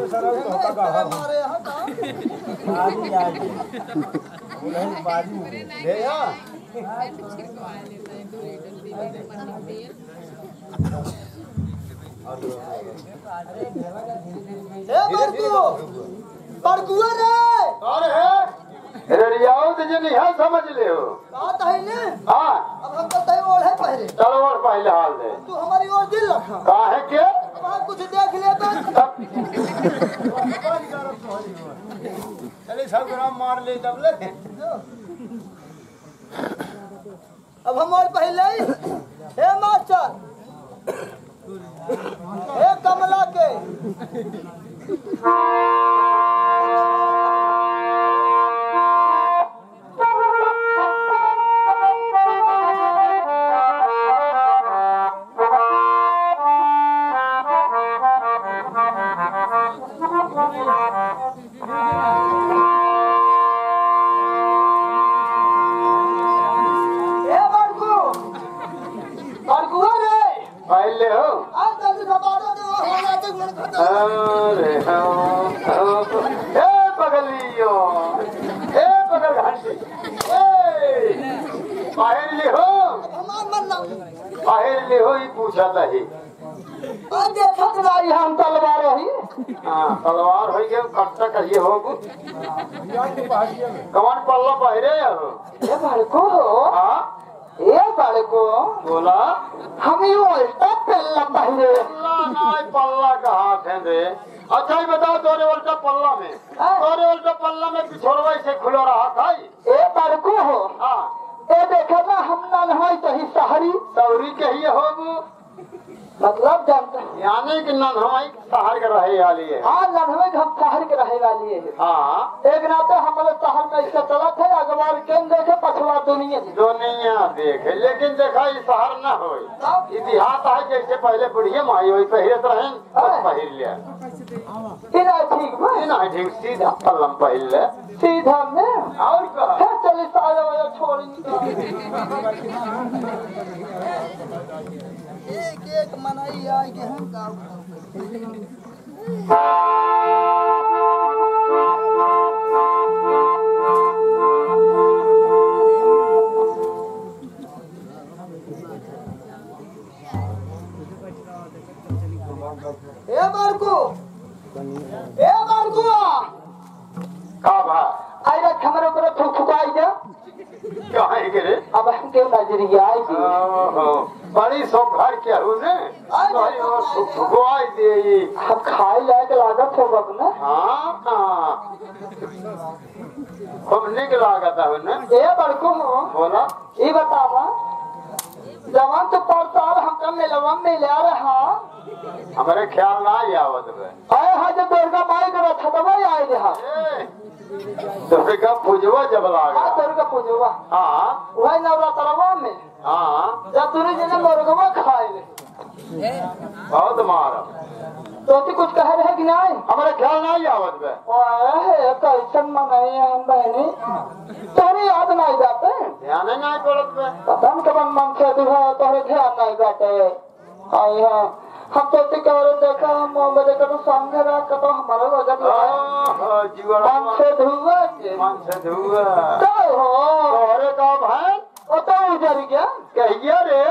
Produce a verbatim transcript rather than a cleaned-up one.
सरऊ तो का हमारे यहाँ का? आजी, आजी। बोले, बाजी। ले आ। ए बड़कू, बड़कुआ रे। अरे है। अरे रियाओ तो जे नहीं है, समझ ले हो। बात है ने? हाँ। अब हम तो तय ओढ़े पहले। चलो ओढ़ पहले हाल दे। तू हमारी ओर दिल रखा। काहे के? वहाँ कुछ देख ले तो। तब। चले सब ग्राम मार ले तब ले। अब हम और पहले ही, हे मास्टर, हे कमला के। ए बड़कू, बड़कुआ रे। पाइल ले हो। आज जल्दी से बाजो, तो हो जाते गुण खत्म। अरे हाँ, हाँ। ए बगलियो, ए बगल घंटी, ए, पाइल ले हो। अब हमार मन ना। पाइल ले हो, ई पूछत ही। और देखत नाई हम तलवार ही। हाँ, तलवार होई के कट्टा कहिए हो। कवन पल्ला पहिरे हो? ए बड़को हो। हाँ? ए बड़को। बोला। हम ये उल्टा पल्ला पहिरे। पल्ला नाई, पल्ला कहा थे रे। अच्छा, ये बताओ, तोरे उल्टा पल्ला में, हाँ। तोरे उल्टा पल्ला में पिछोड़वा ऐसे खुला रहा था? ए बड़को हो। हाँ। ए देखा ना, हम ना नहाई तो ही सहरी। सहरी कहिए हो। मतलब जानता। यानी कि नन्हवाई सहर के रहे वाली है। हाँ, नन्हवाई के हम सहर के रहे वाली है। हाँ। एक नाते हमारे सहर में इसका चलत है, अगवार केन देखे, पछवार दुनिया देखे। दुनिया देखे, लेकिन देखा, ई सहर ना होई। तब? इतिहास है, जैसे पहले बुढ़िया माई होई, पहिरत रहेन, बस हाँ। पहिर लिया। ई ना ठीक बा। ई ना ठीक, सीधा पल्लम पहिर ले। सीधा में? और का? फिर चली साया वाया छोड़ी। एक एक मनई आए के हम गाँव। ए बड़कू, ए बड़कुआ। का भा? आई रख हमरे ऊपर फुकफुकाई दे। काहे के रे? अब हमके नजरिया आई दे। ओहो, बड़ी सौभाग्य के हूँ ने। आई भाई, और फुकफुकाई दे। अब खाए लायक लागत हो बब ना। हाँ, हाँ। खूब निक लागत है ना? ए बड़कू हो। बोला। ई बतावा, जवन तो परसाल हमका मेलवा में मिला रहा। हमरे ख्याल ना आवत बे। अरे हाँ, जो दुर्गा माई के रथवा आए रहा। ए, दुर्गा पूजवा जब लागा। हाँ, दुर्गा पूजवा। हाँ। वही नवरात्रवा में। हाँ। जब तूने जने मुर्गवा खाए ले। बहुत मार। तोती कुछ कहे रहे कि नहीं? हमरे ख्याल नहीं आवत बे। ओए, कैसन मनई हम बहनी? तोहरे याद नहीं जाते? ध्यान नहीं पड़त बे। पता नहीं कब मन से दुहा तोहरे ध्यान नहीं जाते। आई हाँ, हम तोती कह रहे देखा, हम मोहम्मद का तो संग रहा, का तो हमारा वजन रहा। आहा, जीवन मन से धुआ के। मन से धुआ। तो हो। तोहरे का भाई? ओ तो उजर गया। कहिया रे?